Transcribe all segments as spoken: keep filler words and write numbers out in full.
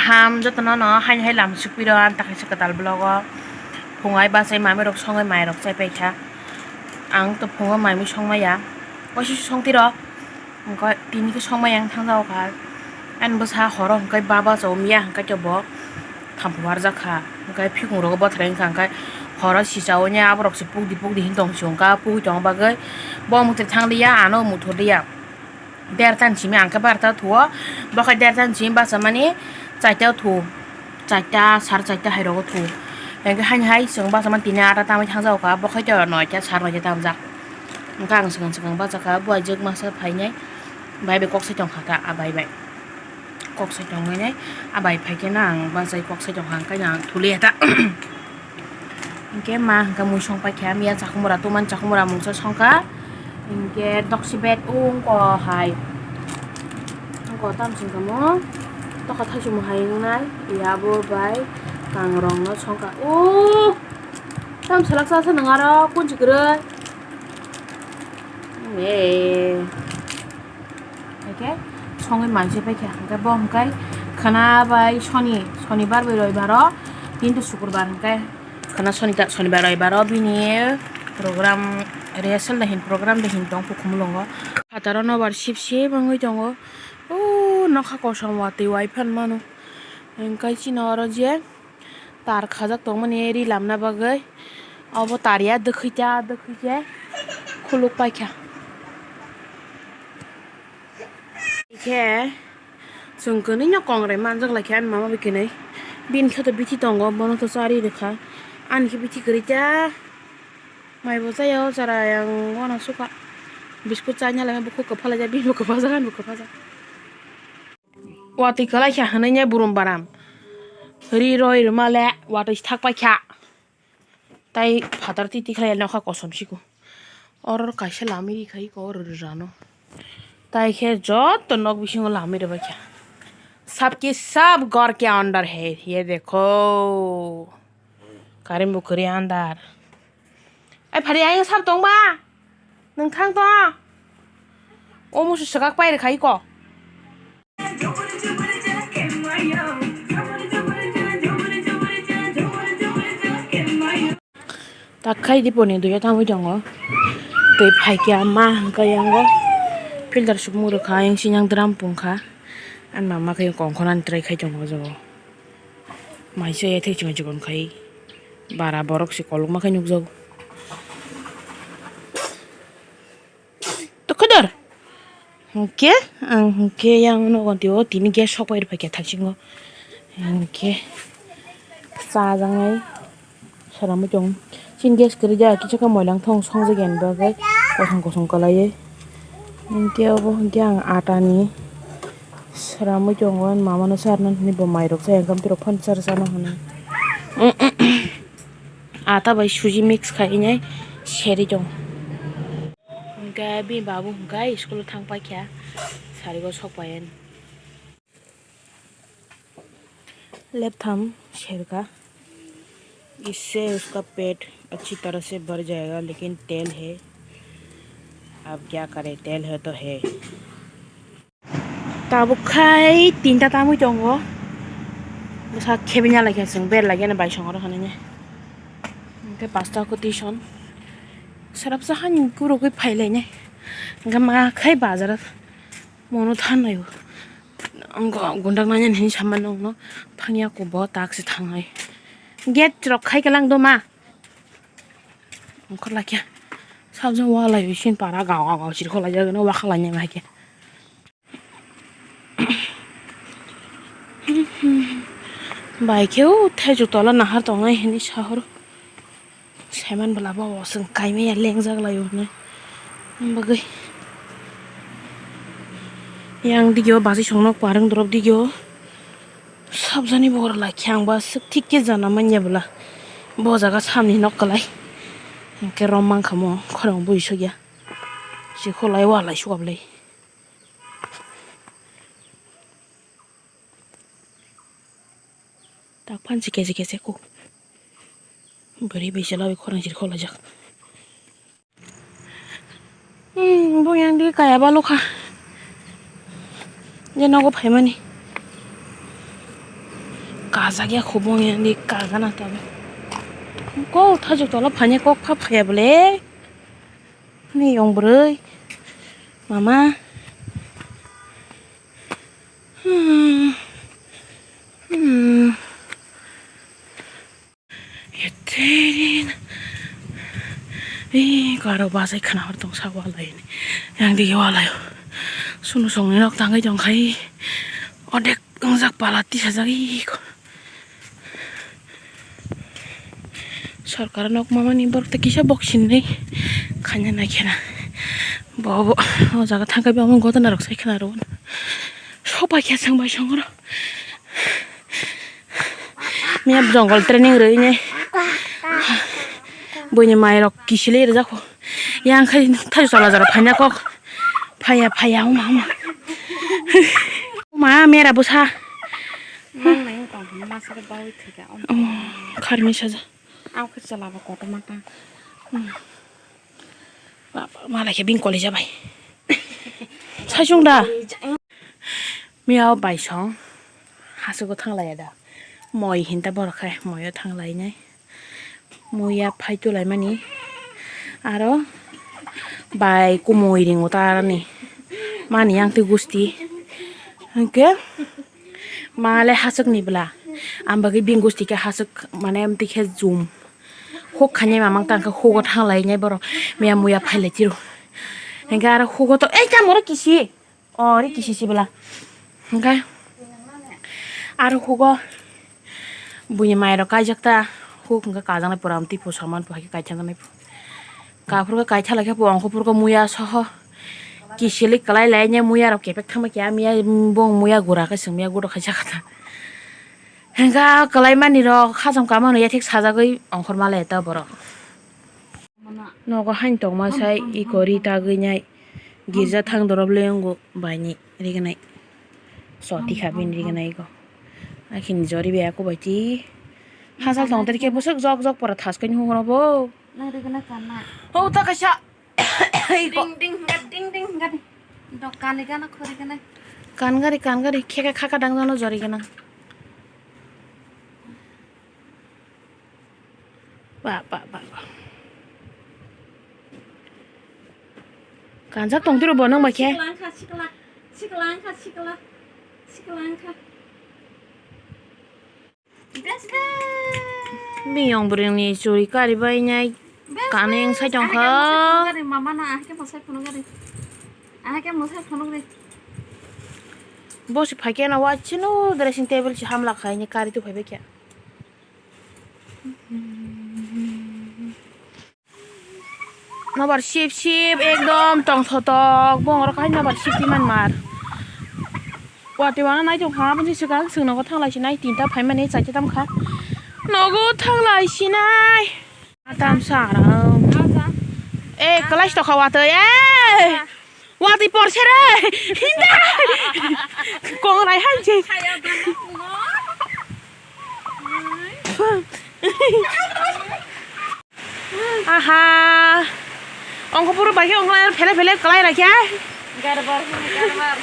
Ham jotono no haini hai lam sukpiro ang ta kaisa kwtal vlog o. Phungai bachai mami rok songwi mai rok chai paikha. Ang to phungo mami songmaya. Waisa songtiro. Hwnkhe tini khe songmaya ang thangjago kha. Ani bwsa horo hwnkhe baba chao miya hwnkhe to bo thamphu warjak kha. Hwnkhe phikung rogo bothrai wngkha hwnkhe horo sichao nya aborok se pukdi pukdi hin tong si hwnkha pugui tongma bagwi bo mwtai thangliya ano muthurliya. Derta ni simi ang khe barta thuo, bo khe derta ni simi bachamani chaita o thu, chaita sar chaita hai rogo thu. Hwnkhe haini hai chwng bachamani tini ata tamwi thangjago kha, bo khe to noita sar noita tamjak. Hwnkhe ang swkang swkang bachakha, bo aijak masa phainai, bai bai kok sai tongkha ta, a bai bai kok sai tongmani, a bai phai khe no ang bachai kok sai tongkha, hwnkhe no ang thuliya ta. Hwnkhe ma hwnkhe mui song paikha, miya chakhumura, tumani chakhumura mungsa songkha. Hwnkhe tokse bed o wngkha hai. Wngkha tamo songkha mo. Tokha thaichukma hai wngnai. Yabo bai kangrongno songkha. O! Tamo salak chasa nang aro kunchi kwrwi. Eh. Hwnkhe songwi manse paikha. Hwnkhe bo hwnkhe khwna bai soni, sonibar bai roibaro, tinta sukurbar hwnkhe. Khwna soni ta, sonibar roibaro bini program, rehearsal de hin program de hin tong Kukhumulwngo. Phataro nobar sip sip wngwi tongo. O nokha kosom watwi wai phan mano. Hwnkhe chini oro je tar khajak tongmani ri lamna bagwi. Obo tar ya dwkhwi ta dwkhwi khe khuluk paikha. Khe chwng kwnwi no kongrai manjak lai khe ani mama bai kwnwi. Bini khe to bithi tongo, bono to chari rwkha. Ani khe bithi kwrwi ta. Mai bo chaya o chwrai ang uanasukha. Biskut chana lai bukhuk kwphalai jak, bini bo kwphaljak, ani bo kwphaljak. Watwi kwlai kha hwnwi ne burum baram. Ri roi rwma le watwi thak pai kha. Tai phatar titi khlai nokha kosom siko. Oro kaisa lami ri khai ko oro rano. Tai khe joto nok bisingo lami rwbai kha. Sabki sab ghar ke andar hai, ye dekho. Karim bukhuri andar. Ai phari ayang sab tongba. Nwng thang to. O musu swkak pai rwkhai ko. Tak khai di poni duya tangwi tongo. Tei phaikya ma hwnkhe yango filter sukmung rwkha, ayang sinyang drum pungkha. Ani mama khe kongkhorani try khai tongo o jaga o. Maisa ya thai chikon chikon khai bara borok se kolokma khe nukjago. Tokhodor. Hwnkhe ang hwnkhe yang nogo tio tini gas sok pai rwphaikha thaksingo. Hwnkhe chajaknai swnamwi tongo. Chini gas kwrwi ja kisa khe moilang thong songjak yani bagwi kosong kosong kwlaiwi. Hwnkhe obo hwnkhe ang atani swnamwi tongo mamano charwna hinwi bo mairok chaya hwnkhe borok phano chara chana hwnwi. Ata bai suji mix khai nai seri tong. Hwnkhe bini babu hwnkhe school o thang paikha, sarigo sok pai ani. Laptop serka. इससे उसका पेट अच्छी तरह से भर जाएगा, लेकिन तेल है, अब क्या करें, तेल है तो है। Tabuk khai tinta tamwi tongo. Bwsa khebina lai khe chwng ber lai gana bai songro hwnwi. Hwnkhe pasta khe tuition. Sarapsa hani kurugwi phai lainai. Hwnkhe ma khai bazar mono thannaio. Ang gundak nanya hinwi sama nongno thangya kubo tak se thangnai. Gate rok khai kalang do ma. Ongkhor lakya. Sabjang walai bisin para gawa gawa sirkho laijak no wakha lainai ma khe. Bai khe o thaichuk tola nahar tongnai hinwi sahoro. Saiman bwla bo chwng kaimaya lengjak laio hinwi. Bagwi yang digio bachai songno kwarang dorop digio. Sabjani bor lai khe ang ba swk thik khe jana manya bwla. Bo jaga samni nok kwlai. Hwnkhe rom mankha mo khorang bui sugya. Sikholai walai sugablai. Tak phan si kese kese ko. Bwrwi bai chwla bai khorang sirkho laijak. Hmm, bo yang di kaya balo kha. Je nogo phaimani. Kajak ya khubung ya ni kagana tabe. Kok thajuk tola phanya kok pha phaya bole. Ni yong bwrwi. Mama. Hmm. Hmm. Yaterin. Ee, karo bachai khwna hor tong sa walai ni. Yang dige walai. Sunu songni nok tangwi tong khai. Odek wngjak pala tisajak ee ko. Sorkar nok mamani borok tei kisa bok sinni khaina nai khena. Bo, bo, o jaga thangkhe bangma gotana rok sai khena rw. Sopai khe song bai song oro. Miyap jongol training rwini. Buini mai rok kisili rijak kho. Yang khai thai chola jora phaina kok. Phaya, phaya, oma, oma. Oma, mera bwsa. Mang nai tong, masa ke bawi thika. Oh, kharmi saja. Ang khe chola ba kotor mata. Baba, malai khe bini koli jabai. Saichung da. Miya o baisong. Hasu go thanglai da. Moi hinta borok khai, moi o thanglai nai. Muya phai tulaimani aro bai kumui ringo tarani mani yang twi gusti hwnkhe ma le haswkni bwla ang bagwi bini gusti khe haswk mane amtwi khe jum huk khainai mamang tangkhe hugo thang lainai borok miya muya phai lai tiro hwnkhe aro hugo to ei tamo oro kisi. O ri kisi si bwla. Hwnkhe aro hugo buini mai rok kaijak ta huk hwnkhe kajaknai pura amtwi phu soman phu hai khe kaithang nai phu. Kaphur khe kaitha lai khe phu ongkho phur khe muya soho. Kisili kwlai lai ne muya rok kepek thangma kya miya bong muya gura khe swng miya gudo khaijak ta. Hwnkhe kwlai mani rok khacham kama no yathek sajagwi ongkhor ma lai ta borok. Nogo hain tongma sai iko ri tagwi nai girja thang dorop le wngo bai ni rignai. So tikha bini rignai go. Akhin jori be ako bai ti. Hasal tong teri khe bwswk jok jok pora thas khe ni horo bo. Nang rignai kanna. Ho ta kaisa. Iko. Ding ding hingga ding ding hingga ding. Dok kani gana khori gana. Kan gari kan gari khe khe khaka dang jano jori gana. Ba, ba, ba, ba. Kanjak tong tiro bo nang bai khe. Sikla wngkha, sikla. Sikla wngkha, sikla. Sikla wngkha. Bes, bes. Biyong bwrwngni churi kari bai nai. Bes, kaneng bes. Sai tong kha. Ahai khe mwsai phunuk gari, mama no ahai khe mwsai phunuk gari. Ahai khe mwsai phunuk gari. Bo si phai khe no wa chino dressing table si hamla khai ni kari tu phai bai khe. Nobar sip sip ekdom tongthotok bongor khai nobar sip timan mar. Wati wana nai tong kha bini swkang swng nogo thanglai sinai tinta phaimani chaita tam kha nogo thanglai sinai. Tam sarang. E, class tokha watwi, e. Watwi porse re. Hinda. Kongrai hanse. Aha. Ongkho puro bai khe ongkho phele phele kwlai rakhe. Garbar, garbar.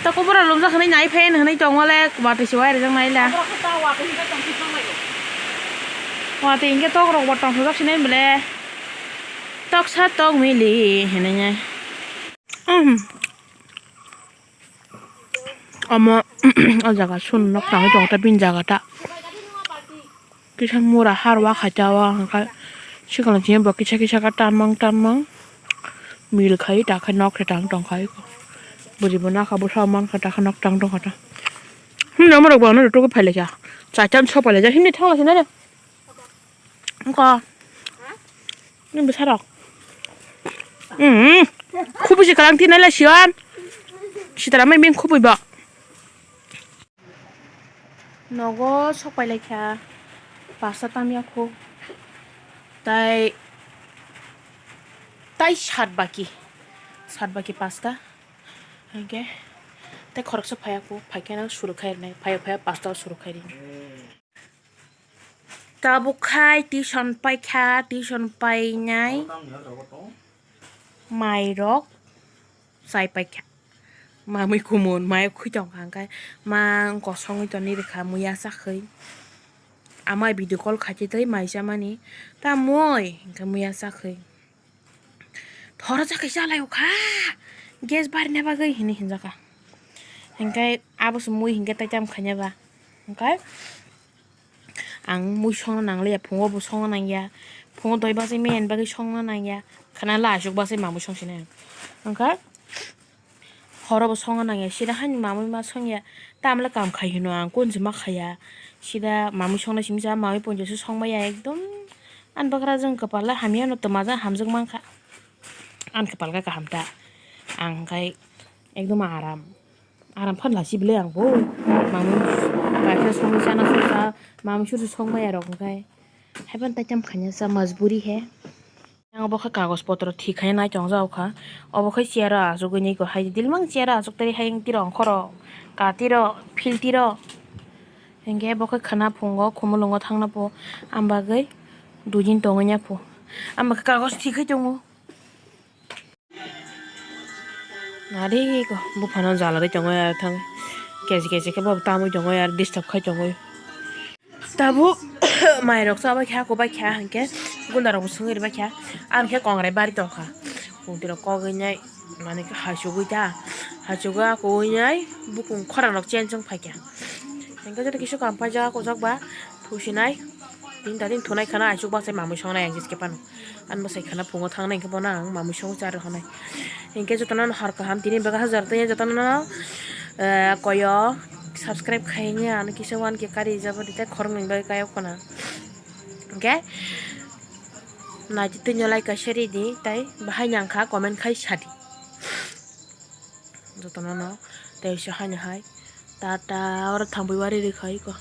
Ta kubura lumjak hinwi nai phen hinwi tongwale watwi se wai rijak naila. Abra khe ta watwi hinwi tongsi tonglaio. Watwi hinkhe tok rok bo tongthokjak sinai bole. Toksa tok mili hinwi nai. Uhm. Omo o jaga sun nok tangwi tongo ta bini jaga ta. Kisa mura har wa khacha o hwnkhai swkang chini bo kisa kisa khe tanmang tanmang mil khai ta khe nok se tang tong khai bwrwi bo nakha bwsa o mankha ta khe nok tang tong kha ta himni omo rok bo ano rwtugwi phai lai kha chaitan sok phai lai jak himni thang lai kha nare wngkha nini bwsa rok khubui se kwlwng tinai lai siyan sitara mai bini khubui bo. Nogo sok pai lai kha pasta tam ya kho tai tai sat baki sat baki pasta hwnkhe tai khoroksa phai ya kho phai khe no suru khai rwnai phai ya phai ya pasta o suru khai ri. Tabuk khai tuition pai kha tuition painai mai rok. Chai paikha. Mamui kumun, mai khwi tongkha, hwnkhe ma kosongwi tongni rwkha, muya chakhwi. Amai video call khaikhe tei mai chamani. Ta moi, hwnkhe muya chakhwi. Thoro chakhwi chalai kha. Gas barina bagwi hini hinjaka. Hwnkhe abo se mui hwnkhe taitam khaina ba. Hwnkhe ang mui songna nangliya, phungo bo songna nangya. Phungo doi baje men bagwi songna nangya. Khana la asuk baje mamui songsinai. Hwnkhe Horo bo songna nangya, sida haino mamui ma songya, tamle kam khai hino ang, kunjima khaya, sida mamui songnai simi sa, mamui ponjo se songmaya ekdom, ani bagra jwng kwpal le hamya no twma jang hamjwk mankha, ani kwpal khe kaham ta, ang khai ekdom aram, aram phan lasi bile ang bo, mamui bai khe songwi chana songsa, mamui suri songmaya rok hwnkhe, haiphano taitam khaina sa majburi he. Ang obo khe kagoj potro thik khai nai tong jak kha. Obo khe chair o achugwi nai kho hai dilmang chair o achuk tei hai tiro ongkhoro ka tiro phil tiro. Hinkhe bo khe khwna phungo khumulwngo thangna pho. Am bagwi dui din tongwi ya pho. Am khe kagoj thik khai tongo. Nari kho buphano jala rwi tongo ya thang. Kesi kesi khe bo tamwi tongo ya disturb khai tongwi. Tabuk mairok chabai kha, kubai kha, hinkhe gunda rok bo swngwi rwbai kha. Ang khe kongrai bari tongkha. Kungtwi rok kogwi nai, mane khe hachugwi ta, hachugwi akugwi nai bukung khorang rok chen chong phaikha. Hinkhe joto kisa kam paijak, kujak ba thusinai. Tin ta din thunai khana, achuk bachai mamui songnai ang jeske phano. Ani bwsai khana phungo thangnai hinkhe bono ang mamui songwi cha rwkhanai. Hinkhe jotono hor kaham tini bwkha hajar tei jotono, eh, koyo subscribe khaini ano kisa one K kari jabo tei khoroknwi bagwi kayok khuna. Hinkhe naitwi twi no like kaisa ridi tei bahai nangkha comment khai sadi. Jotono no tei se haino hai tata oro thangwi wari rikha iko.